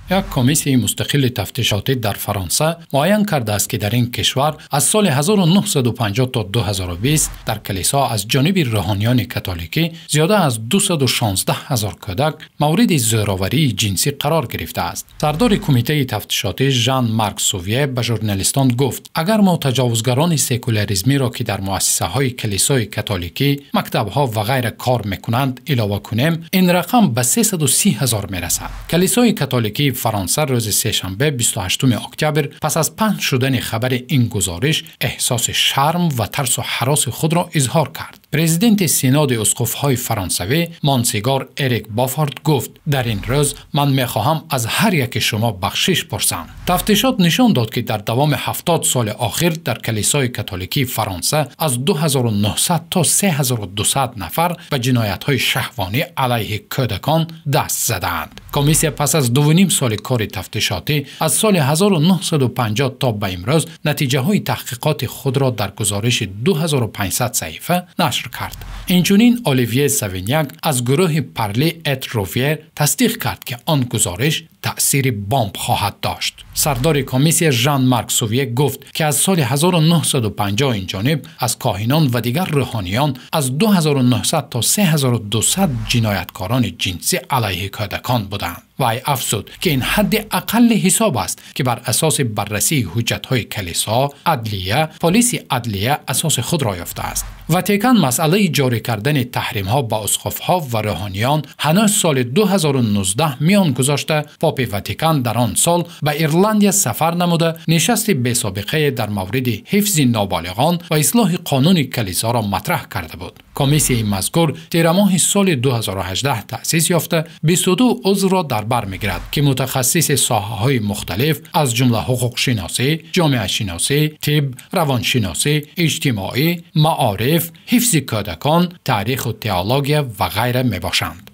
Як комиссияи мустақили тафтишотӣ дар Фаронса муайян кардааст, ки дар ин кишвар аз соли 1950 то 2020 дар калисо аз ҷониби рӯҳониёни католикӣ зиёда аз 216 ҳазор кӯдак мавриди зӯроварии ҷинсӣ қарор гирифтааст. Сардори кумитаи тафтишотӣ Жан Марк Сувье ба журналистон гуфт: агар мо таҷовузгарони секуляризмиро, ки дар муассисаҳои калисои католикӣ, мактабҳо ва ғайра кор мекунанд, илова кунем, ин рақам ба 330 ҳазор мерасад. Калисои католикии Фаронса рӯзи сешанбе, 28 октябр, пас аз паҳн шудани хабари ин гузориш эҳсоси шарм ва тарсу ҳароси худро изҳор кард. Президенти Синоди усқуфҳои фаронсавӣ монсигор Эрик Бофорд гуфт: дар ин рӯз ман мехоҳам аз ҳар яки шумо бахшиш пурсам. Тафтишот нишон дод, ки дар давоми 70 соли охир дар калисои католикии Фаронса аз 2900 то 3200 нафар ба ҷиноятҳои шаҳвонӣ алайҳи кӯдакон даст задаанд. Комиссия пас аз 2,5 соли кори тафтишотӣ аз соли 1950 то ба имрӯз натиҷаҳои таҳқиқоти худро дар гузориши 2500 саҳифа нашр кард. Инчунин Оливье Савиняк аз гурӯҳи Парли эт Ровьер тасдиқ кард, ки он гузориш таъсири бомб хоҳад дошт. Сардори комиссия Жан Марк Сувье гуфт, ки аз соли 1950 инҷониб аз коҳинон ва дигар рӯҳониён аз 2900 то 3200 ҷинояткорони ҷинсӣ алайҳи кӯдакон буданд. Вай афзуд, ки ин ҳадди ақалли ҳисоб аст, ки бар асоси баррасии ҳуҷҷатҳои калисо, адлия, полиси адлия асоси худро ёфтааст. Ватикан масъалаи ҷорӣ кардани таҳримҳо ба усқуфҳо ва рӯҳониён ҳанӯз соли 2019 миён гузошта. Попи Ватикан дар он сол ба Ирландия сафар намуда, нишасти бесобиқае дар мавриди ҳифзи ноболиғон ва ислоҳи қонуни калисоро матраҳ карда буд. Комиссияи мазкур тирамоҳи соли 2018 таъсис ёфта, 22 узвро дар бар мегирад, ки мутахассиси соҳаҳои мухталиф, аз ҷумла ҳуқуқшиносӣ, ҷомеашиносӣ, тиб, равоншиносӣ, иҷтимоӣ, маориф, ҳифзи кӯдакон, таъриху теология ва ғайра мебошанд.